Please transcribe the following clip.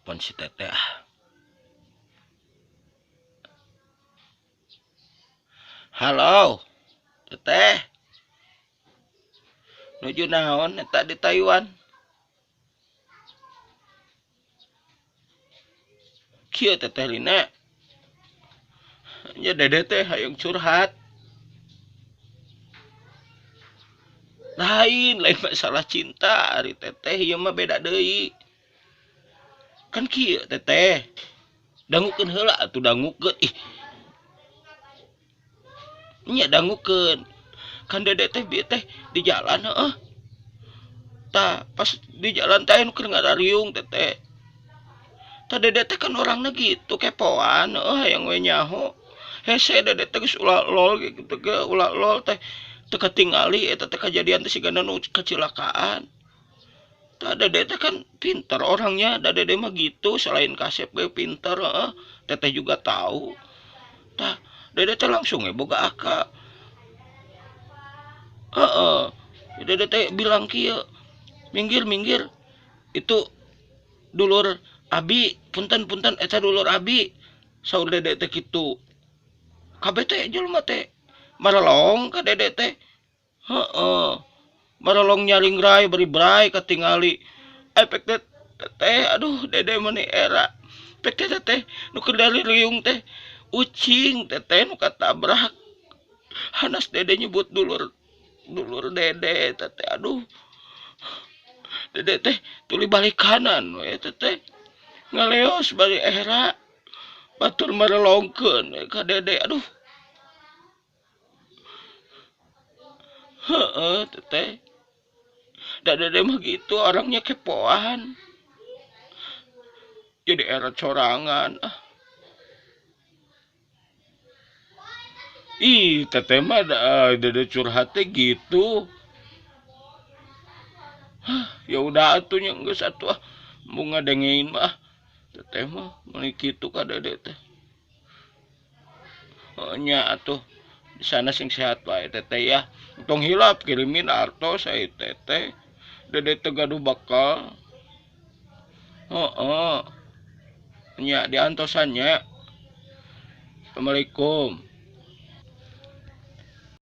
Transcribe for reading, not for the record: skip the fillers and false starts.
Telepon si teteh ah. Halo, teteh. Nuju naon eta di Taiwan? Kieu teteh Lina. Nya dede teh hayang curhat. Lain, lain masalah cinta ari teteh ieu mah beda deui. Kan kieu teteh. Dangukeun heula atuh dangukeun ih. Nya dangukeun. Kan dede teh bieu teh di jalan heeh. Tah pas di jalan teh anu keur ngarariung teteh. Tah dede teh kan orangna gitu kepoan heeh hayang we nyaho. Hese dede teh geus ulah lol gitu ge ulah lol teh teu katingali eta teh kajadian teh sigana nu kecelakaan. Tah dede teh kan pinter orangnya, da dede mah gitu selain kasep ge pinter heeh. Teteh juga tahu. Tah dede teh langsung we boga akal. Heeh. Dede teh bilang kieu, minggir minggir itu dulur abi, punten punten eta dulur abi. Saur dede teh kitu. Kabeh teh jelema teh marelong ka dede teh. Heeh. Marelong nyaringrai bari bray katingali. Efek teh teh aduh dede mah ni era. Efek teh teh nu keur riung teh ucing teteh nu katabrak. Hanas dede nyebut dulur dulur dede teteh aduh. Dede teh tuluy balik kanan we teteh. Ngaleos bari era. Batur marelongkeun we ka dede aduh. Heeh teteh. Da dede mah gitu orangnya kepoan. Jadi era corangan ah. Ih, teteh mah da, dede curhat teh gitu. Hah, ya udah atuh nya geus atuh ah. Mau ngadengein mah. Teteh mah meuni kitu ka dede teh. Oh, nya atuh di sana sing sehat wae teteh ya. Tong hilap kirimin artos ai teteh. Dede teh gaduh bakal. Heeh. Nya diantosan nya. Assalamualaikum.